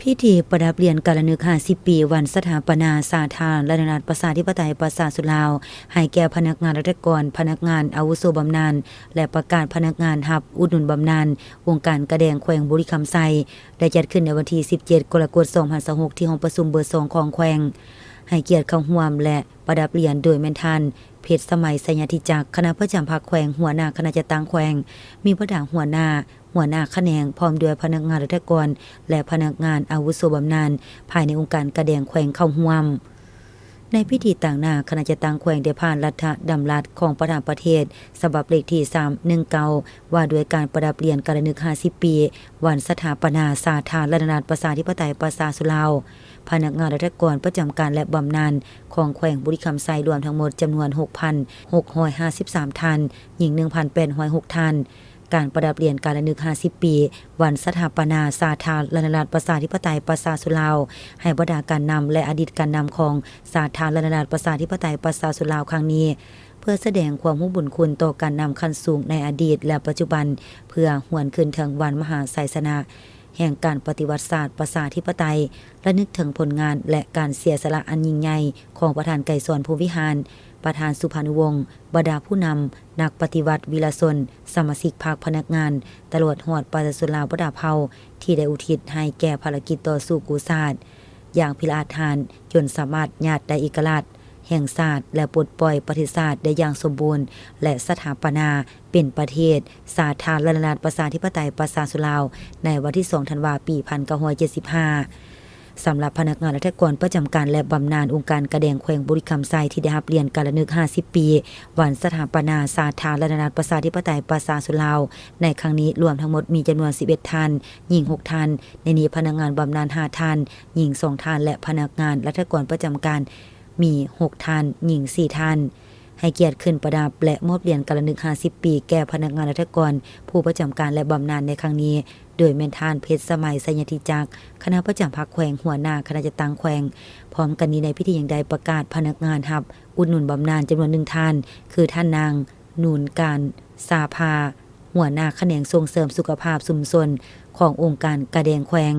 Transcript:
ພິທີປະດັບຫຼຽນການລະນຶກຫ້າສິບປີ ວັນສະຖາປະນາສາທາລະນະລັດ ປະຊາທິປະໄຕ ປະຊາຊົນລາວ ໃຫ້ແກ່ພະນັກງານລັດຖະກອນ, ພະນັກງານອາວຸໂສບຳນານ ແລະ ປະກາດພະນັກງານຮັບອຸດໜູນບຳນານ ອົງການກາແດງແຂວງບໍລິຄຳໄຊ ໄດ້ຈັດຂຶ້ນໃນວັນທີສິບເຈັດ ກໍລະກົດ ສອງພັນຊາວຫົກ ທີ່ຫ້ອງປະຊຸມເບີສອງຂອງແຂວງ. ໃຫ້ກຽດເຂົ້າຮ່ວມ ແລະ ປະດັບຫຼຽນໂດຍແມ່ນທ່ານ ເພັດສະໄໝ ໄຊຍະທິຈັກ ຄະນະປະຈຳພັກແຂວງ, ຫົວໜ້າຄະນະຈັດຕັ້ງແຂວງ, ມີບັນດາຫົວໜ້າ, ຫົວໜ້າຂະແໜງ ພ້ອມດ້ວຍພະນັກງານລັດຖະກອນ ແລະ ພະນັກງານອາວຸໂສບຳນານ ພາຍໃນອົງການກາແດງແຂວງເຂົ້າຮ່ວມ. ໃນພິທີຕາງໜ້າ, ຄະນະຈັດຕັ້ງແຂວງໄດ້ຜ່ານລັດຖະດຳລັດຂອງປະທານປະເທດ ສະບັບເລກທີສາມໜຶ່ງເກົ້າ ວ່າດ້ວຍການປະດັບຫຼຽນການລະນຶກຫ້າສິບປີ ວັນສະຖາປະນາສາທາລະນະລັດ ປະຊາທິປະໄຕ ປະຊາຊົນລາວ. ພະນັກງານລັດຖະກອນປະຈຳການ ແລະ ບຳນານຂອງແຂວງບໍລິຄຳໄຊ ລວມທັງໝົດຈຳນວນ ຫົກພັນຫົກຮ້ອຍຫ້າສິບສາມ ທ່ານ, ຍິງ ໜຶ່ງພັນແປດຮ້ອຍຫົກ ທ່ານ. ການປະດັບຫຼຽນການລະນຶກຫ້າສິບປີ ວັນສະຖາປະນາສາທາລະນະລັດ ປະຊາທິປະໄຕ ປະຊາຊົນລາວ ໃຫ້ບັນດາການນຳ ແລະ ອະດີດການນຳຂອງສາທາລະນະລັດ ປະຊາທິປະໄຕ ປະຊາຊົນລາວຄັ້ງນີ້ ເພື່ອສະແດງຄວາມຮູ້ບຸນຄຸນຕໍ່ການນຳຂັ້ນສູງໃນອະດີດ ແລະ ປັດຈຸບັນ ເພື່ອຫວນຄືນເຖິງວັນມະຫາໄຊຊະນະ ແຫ່ງການປະຕິວັດຊາດປະຊາທິປະໄຕ, ລະນຶກເຖິງຜົນງານ ແລະ ການເສຍສະຫຼະອັນຍິ່ງໃຫຍ່ຂອງປະທານໄກສອນ ພົມວິຫານ, ປະທານສຸພານຸວົງ, ບັນດາຜູ້ນຳ, ນັກປະຕິວັດ, ວິລະຊົນ, ສະມາຊິກພັກ, ພະນັກງານ, ຕະຫຼອດຮອດປະຊາຊົນລາວບັນດາເຜົ່າ ທີ່ໄດ້ອຸທິດໃຫ້ແກ່ພາລະກິດຕໍ່ສູ້ກູ້ຊາດ ຢ່າງພິລະອາດຫານ ຈົນສາມາດຍາດໄດ້ເອກະລາດແຫ່ງຊາດ ແລະ ປົດປ່ອຍປະເທດຊາດໄດ້ຢ່າງສົມບູນ ແລະ ສະຖາປະນາ ເປັນປະເທດສາທາລະນະລັດ ປະຊາທິປະໄຕ ປະຊາຊົນລາວ ໃນວັນທີສອງ ທັນວາ ປີພັນເກົ້າຮ້ອຍເຈັດສິບຫ້າ. ສຳລັບພະນັກງານລັດຖະກອນປະຈຳການ ແລະ ບຳນານອົງການກາແດງແຂວງບໍລິຄຳໄຊ ທີ່ໄດ້ຮັບຫຼຽນການລະນຶກຫ້າສິບປີ ວັນສະຖາປະນາສາທາລະນະລັດ ປະຊາທິປະໄຕ ປະຊາຊົນລາວ ໃນຄັ້ງນີ້ ລວມທັງໝົດມີຈຳນວນສິບເອັດທ່ານ, ຍິງຫົກທ່ານ, ໃນນີ້ພະນັກງານບຳນານຫ້າທ່ານ, ຍິງສອງທ່ານ ແລະ ພະນັກງານລັດຖະກອນປະຈຳການ ມີຫົກທ່ານ, ຍິງສີ່ທ່ານ. ໃຫ້ກຽດຂຶ້ນປະດັບ ແລະ ມອບຫຼຽນການລະນຶກຫ້າສິບປີ ແກ່ພະນັກງານລັດຖະກອນ ຜູ້ປະຈຳການ ແລະ ບຳນານໃນຄັ້ງນີ້ ໂດຍແມ່ນທ່ານ ເພັດສະໄໝ ໄຊຍະທິຈັກ ຄະນະປະຈຳພັກແຂວງ, ຫົວໜ້າຄະນະຈັດຕັ້ງແຂວງ. ພ້ອມກັນນີ້, ໃນພິທີຍັງໄດ້ປະກາດພະນັກງານຮັບອຸດໜູນບຳນານຈຳນວນໜຶ່ງທ່ານ ຄືທ່ານນາງ ນູນການ ຊາພາ ຫົວໜ້າຂະແໜງສົ່ງເສີມສຸຂະພາບຊຸມຊົນຂອງອົງການກາແດງແຂວງ.